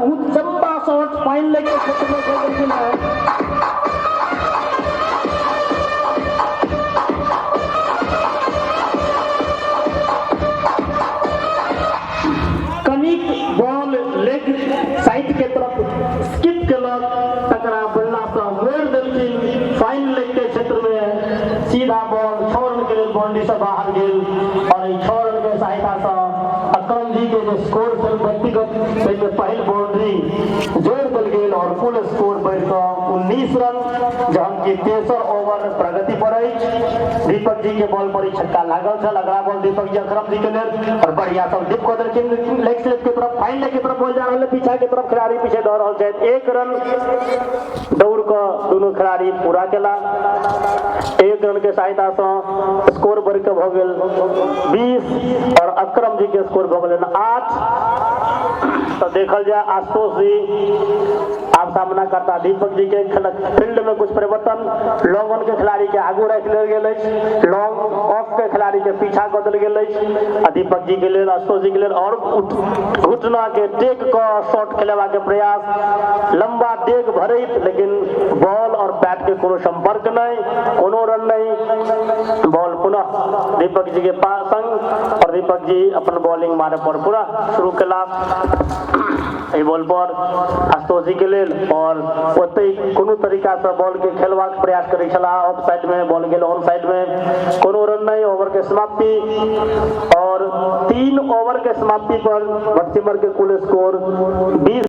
बहुत लंबा shot fine लेग के क्षेत्र में खेल देलखिन है। कनिक बॉल लेग साइड के तरफ स्किप केलक, तकरा बल्ला से मोड़ देलखिन फाइन लेग के क्षेत्र में। सीधा बॉल 6 रन के लेल बाउंड्री से बाहर गेल और एहि 6 रन के सहायता से अकरम जी के जे स्कोर छल व्यक्तिगत, ताहिमे पहिल बाउंड्री जोड़ देल गेल और कुल स्कोर बढ़ि कऽ 19 रन, जहन कि तेसर ओवर प्रगति पर अछि। दीपक जी के बॉल पर ई छक्का लागल छल। अगला बॉल दीपक जी अकरम जी के लेल और बढ़िया सब डिप कऽ देलखिन लेग स्लिप के तरफ। फाइन लेग के तरफ बॉल जा रहल है, पीछा के तरफ खिलाड़ी पीछे दऽ रहल छथि। 1 रन दौड़ कऽ दुनू खिलाड़ी पूरा केला। 1 रन के सहायता से स्कोर बढ़ि कऽ भऽ गेल 20 और अकरम जी के स्कोर भऽ गेल 8। तऽ देखल जाय, आशुतोष जी आब सामना करता दीपक जी के। फील्ड में कुछ परिवर्तन, लॉन्ग ऑन के खिलाड़ी के आगू राखि लेल गेल अछि, लॉन्ग ऑफ के खिलाड़ी के पीछा कऽ देल गेल अछि आ दीपक जी के लेल, आशुतोष जी के लेल और घुटना के टेक कऽ शॉट खेलेबा के प्रयास, लंबा डेग भरैत, लेकिन बॉल और बैट के कोनो संपर्क नहीं, कोनो रन नहीं। बॉल पुनः दीपक जी के पास संग और दीपक जी अपन बॉलिंग मारे पर पूरा शुरू केला एहि बॉल पर आशुतोष जी के लेल और ओतहि कोनो तरीका से बॉल के खेलबाक प्रयास करै छलाह। ऑफ साइड में बॉल गेल, ऑन साइड में कोनो रन नहीं, ओवर के समाप्ति और 3 ओवर के समाप्ति पर भटसिमर के कुल स्कोर 20।